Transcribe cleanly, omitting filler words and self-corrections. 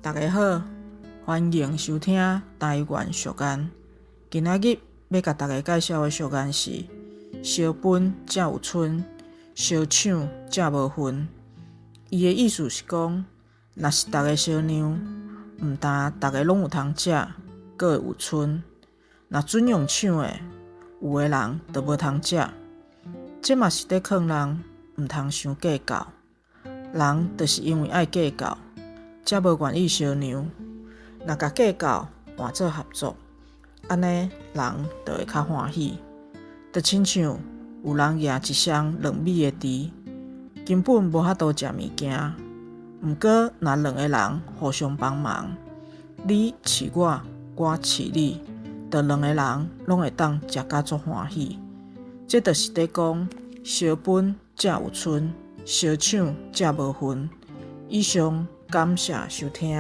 大家好，歡迎收聽台灣俗諺。今仔日欲共大家介紹的俗諺是：相分才有賰，相搶才無份。伊的意思是講，若是逐家相讓，毋但逐家攏有通食，閣會有賰。若準用搶的，有的人就無通食。這嘛是咧勸人毋通傷計較。人就是因為愛計較，才無願意相讓。若共計較換做合作，按呢人就會較歡喜。就親像有人舉一箱2米的池，根本無法度食物件。毋過若兩个人互相幫忙，你飼我，我飼你，就兩個人攏會當食甲足歡喜。這就是咧講，相分才有賰，相搶才無份。以上，感謝收聽。